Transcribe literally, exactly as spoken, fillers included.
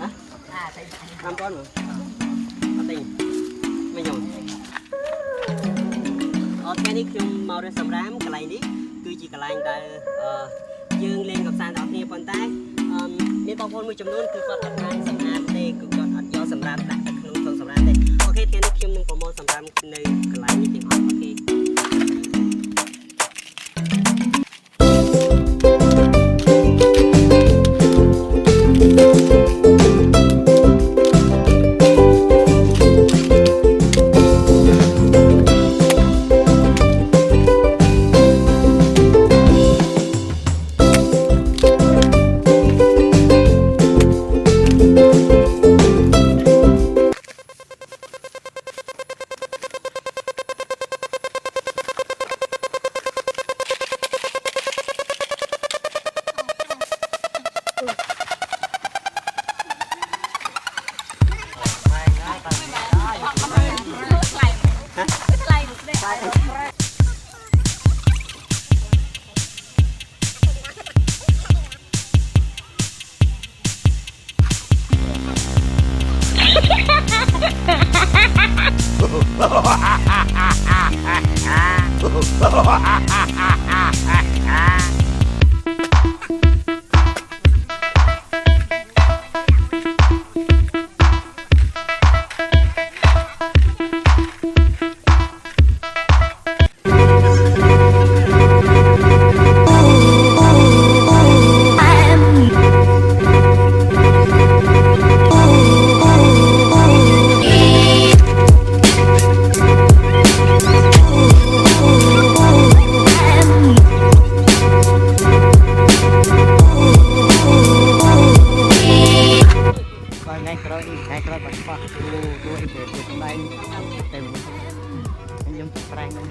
Hả? Năm con mà. Có tình. Mày nhầm. Ơ, thế nàyខ្ញុំមករើសសំរាមកន្លែងនេះ គឺជាកន្លែងដែល អឺ យើងលេងកម្សាន្តដល់គ្នា ប៉ុន្តែ អឺ មានបងប្អូនមួយចំនួន គឺគាត់អត់បានសំរាមទេ គឺគាត់អត់យកសំរាមដាក់ទៅក្នុងធុងសំរាមទេ។ អូខេ ថ្ងៃនេះខ្ញុំនឹងប្រមូលសំរាមនៅកន្លែងនេះទាំងអស់។ អូខេ។ Ngai kroi, ngai kroi băt păh, tu, tu, ih, tu, tu, nai, tem, tem, tem, tem,